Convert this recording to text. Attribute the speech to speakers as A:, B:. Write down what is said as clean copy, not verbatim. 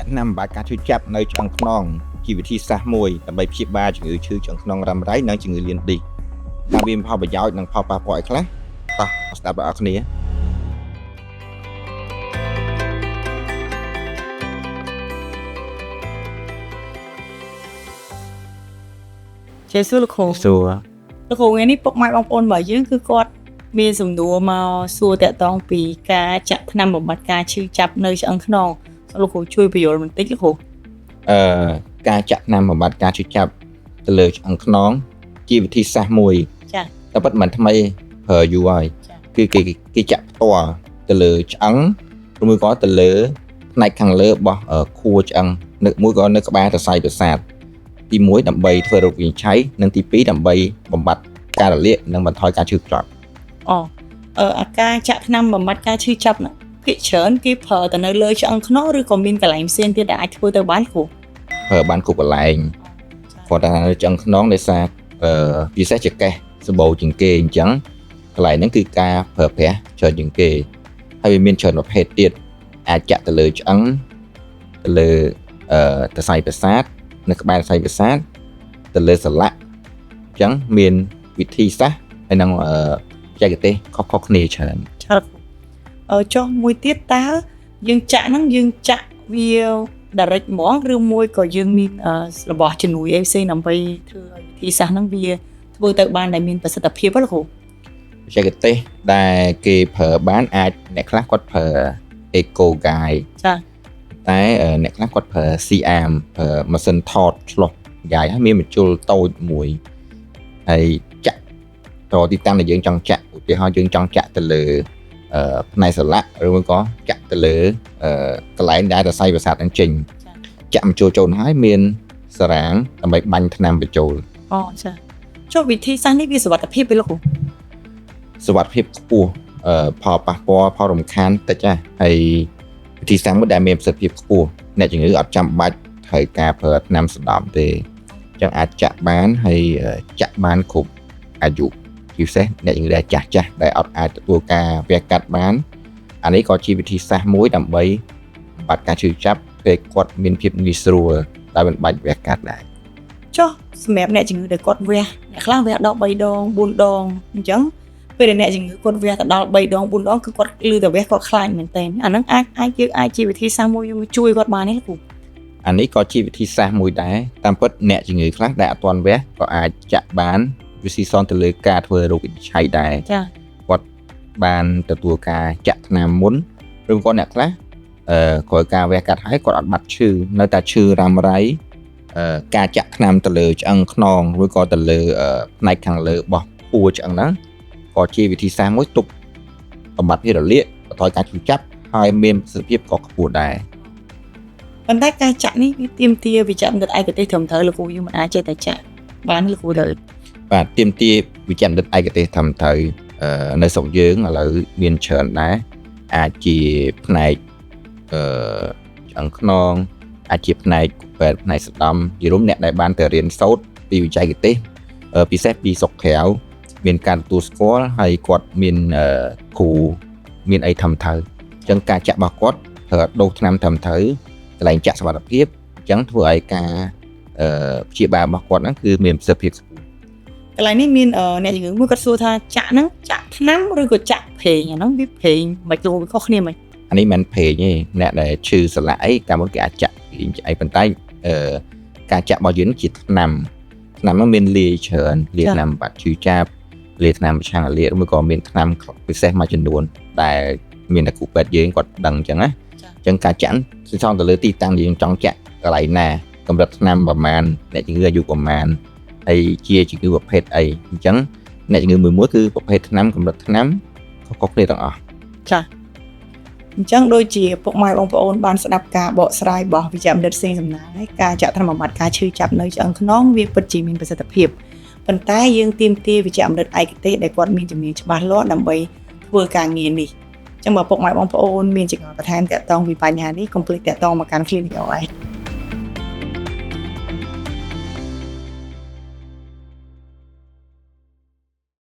A: ចាក់ថ្នាំបំបាត់ការឈឺចាប់នៅឆ្អឹងខ្នងជាវិធីសាស្ត្រមួយដើម្បីព្យាបាលជំងឺឈឺឆ្អឹងខ្នងរ៉ាំរ៉ៃនិងជំងឺលៀនឌីសតើវាមានផលប្រយោជន៍និងផលប៉ះពាល់អីខ្លះតោះស្ដាប់ដល់អ្នកគ្នា
B: ជម្រាបសួរលោកគ្រូ
A: សួរ
B: លោកគ្រូថ្ងៃនេះពុកម៉ែបងប្អូនរបស់យើងគឺគាត់មានសំណួរមកសួរតាក់ទងពីការចាក់ថ្នាំបំបត្តិការឈឺចាប់នៅឆ្អឹងខ្នងសូមលោកគ្រូជួយពន្យល់បន្តិចលោកគ្រូ
A: អឺការចាក់ថ្នាំបំបត្តិការឈឺចាប់ទៅលើឆ្អឹងខ្នងជាវិធីសាស្ត្រមួយ
B: ចា
A: តែពិតមិនថ្មីប្រើយូរហើយ
B: ចា
A: គឺគេគេចាក់ផ្ទាល់ទៅលើឆ្អឹងឬមួយក៏ទៅលើផ្នែកខាងលើរបស់ខួរឆ្អឹងនៅមួយក៏នៅក្បែរសរសៃប្រសាទទី1ដើម្បីធ្វើរោគវិនិច្ឆ័យនិងទី2ដើម្បីបំបត្តិការរលាកនិងបន្ថយការឈឺចាប់
B: អូអាការចាក់ថ្នាំបំបត្តិការឈឺចាប់ហ្នឹងភាគច្រើនគេប្រើតែនៅលើឆ្អឹងខ្នងឬក៏មានកន្លែងផ្សេងទៀតដែលអាចធ្វើទៅបានគ្រូ
A: ប្រើបានគ្រប់កន្លែងគាត់ថានៅឆ្អឹងខ្នងដោយសារពិសេសចកេះសម្បូរជាងគេអញ្ចឹងកន្លែងហ្នឹងគឺការប្រើប្រាស់ច្រើនជាងគេហើយវាមានច្រើនប្រភេទទៀតអាចចាក់ទៅលើឆ្អឹងទៅលើសរសៃប្រសាទនៅក្បែរសរសៃប្រសាទទៅលើសន្លាក់អញ្ចឹងមានវិធីសាស្ត្រហើយនឹងបច្ចេកទេសខុសៗគ្នាច្រើន
B: ចាលោកគ្រូចុះមួយទៀតតើយើងចាក់ហ្នឹងយើងចាក់វា direct ហ្មងឬមួយក៏យើងមានរបស់ជំនួយអីផ្សេងដើម្បីធ្វើឲ្យវិធីសាស្ត្រហ្នឹងវាធ្វើទៅបានដែលមានប្រសិទ្ធភាពហ៎លោកគ្រូ
A: បច្ចេកទេសដែលគេប្រើបានអាចអ្នកខ្លះគាត់ប្រើ Eco Guide
B: ចា
A: តែអ្នកខ្លះគាត់ប្រើ CM ប្រើម៉ាស៊ីនថតឆ្លុះកាយហើយមានម្ជុលតូចមួយហើយចាក់តទីតាំងដែលយើងចង់ចាក់ឧទាហរណ៍យើងចង់ចាក់ទៅលើផ្នែកសន្លាក់ឬមួយក៏ចាក់ទៅលើកន្លែងដែលសរសៃប្រសាទនឹងចេញចាក់ម្ជុលចូលហើយមានសារ៉ាងដើម្បីបាញ់ថ្នាំបញ្ចូល
B: អូចាចុះវិធីសាស្ត្រនេះវាសុវត្ថិភាពទេលោកគ្រូ
A: សុវត្ថិភាពខ្ពស់ផលប៉ះពាល់ផលរំខានតិចណាស់ហើយវិធីសាស្ត្រមួយដែលមានប្រសិទ្ធភាពខ្ពស់អ្នកជំងឺអត់ចាំបាច់ត្រូវការប្រើថ្នាំសណ្ដំទេអញ្ចឹងអាចចាក់បានហើយចាក់បានគ្រប់អាយុជាពិសេសអ្នកជំងឺដែលចាស់ចាស់ដែលអត់អាចទទួលការវះកាត់បានអានេះក៏ជាវិធីសាស្ត្រមួយដើម្បីបំបាត់ការឈឺចាប់ធ្វើឲ្យគាត់មានភាពងាយស្រួលដោយមិនបាច់វះកាត់ដែរ
B: ចុះសម្រាប់អ្នកជំងឺដែលគាត់វះអ្នកខ្លះវះដល់3ដង4ដងអញ្ចឹងពេលដែលអ្នកជំងឺគាត់វះទៅដល់3ដង4ដងគឺគាត់ឮតែវះគាត់ខ្លាចមែនទែនអាហ្នឹងអាចអាចយើងអាចជាវិធីសាស្ត្រមួយយើងជួយគាត់បានទេលោកគ្រូ
A: អានេះក៏ជាវិធីសាស្ត្រមួយដែរតាមពិតអ្នកជំងឺខ្លះដែលអត់ទាន់វះក៏អាចចាក់បានវិស៊ីសនទៅលើការធ្វើរោគវិនិច្ឆ័យដែរ
B: ចា
A: គាត់បានទទួលការចាក់ថ្នាំមុនឬក៏អ្នកខ្លះក្រោយការវះកាត់ហើយគាត់អត់បាត់ឈឺនៅតែឈឺរ៉ាំរ៉ៃការចាក់ថ្នាំទៅលើឆ្អឹងខ្នងឬក៏ទៅលើផ្នែកខាងលើរបស់ខួរឆ្អឹងហ្នឹងក៏ជាវិធីសាស្ត្រមួយទប់បំបត្តិភាពរលាកបន្ថយការឈឺចាប់ហើយមានប្រសិទ្ធភាពក៏ខ្ពស់ដែរ
B: ប៉ុន្តែការចាក់នេះវាទាមទារវិជ្ជបណ្ឌិតឯកទេសត្រឹមត្រូវលោកគ្រូយើងមិនអាចចេះតែចាក់បានលោកគ្រូទៅ
A: បាទទាមទារវិជ្ជបណ្ឌិតឯកទេសត្រឹមត្រូវនៅស្រុកយើងឥឡូវមានច្រើនដែរអាចជាផ្នែកអឺឆ្អឹងខ្នងអាចជាផ្នែកពេទ្យផ្នែកសណ្ដំជារួមអ្នកដែលបានទៅរៀនសូត្រពីវិជ្ជាទេសពិសេសពីស្រុកក្រៅមានការទទួលស្គាល់ហើយគាត់មានគ្រូមានអីត្រឹមត្រូវអញ្ចឹងការចាក់របស់គាត់ត្រូវដូសថ្នាំត្រឹមត្រូវកន្លែងចាក់សុវត្ថិភាពអញ្ចឹងធ្វើឲ្យការព្យាបាលរបស់គាត់ហ្នឹងគឺមានប្រសិទ្ធភាពខ្ពស់
B: កន្លែងនេះមានអ្នកជំងឺមួយគាត់សួរថាចាក់ហ្នឹងចាក់ថ្នាំឬក៏ចាក់ប្រេងអាហ្នឹងវាប្រេងមិនគ្រូវាខុសគ្នាមិន
A: អានេះមិនប្រេងទេអ្នកដែលឈឺសន្លាក់អីកាលមុនគេអាចចាក់ប្រេងអីប៉ុន្តែការចាក់របស់យើងជាថ្នាំថ្នាំហ្នឹងមានលាយច្រើនលាយថ្នាំបាត់ឈឺចាប់លាយថ្នាំប្រឆាំងរលាកឬមួយក៏មានថ្នាំពិសេសមួយចំនួនដែលមានតែគ្រូពេទ្យយើងគាត់ដឹងអញ្ចឹងណាអញ្ចឹងការចាក់សិក្សាទៅលើទីតាំងយើងចង់ចាក់កន្លែងណាកម្រិតថ្នាំប្រមាណអ្នកជំងឺអាយុប្រមាណហើយជាជំងឺប្រភេទអីអញ្ចឹងអ្នកជំងឺមួយមួយគឺប្រភេទថ្នាំកម្រិតថ្នាំខុសៗគ្នាទាំងអស់
B: ចាអញ្ចឹងដូចជាពុកម៉ែបងប្អូនបានស្ដាប់ការបកស្រាយរបស់វិជ្ជបណ្ឌិតសេងសំណាងហើយការចាក់ថ្នាំបំបត្តិការឈឺចាប់នៅឆ្អឹងខ្នងវាពិតជាមានប្រសិទ្ធភាពប៉ុន្តែយើងទាមទារវិជ្ជបណ្ឌិតឯកទេសដែលគាត់មានជំនាញច្បាស់លាស់ដើម្បីធ្វើការងារនេះអញ្ចឹងបើពុកម៉ែបងប្អូនមានចម្ងល់បន្ថែមតាក់ទងពីបញ្ហានេះកុំភ្លេចតាក់ទងមកកាន់ Clinic OS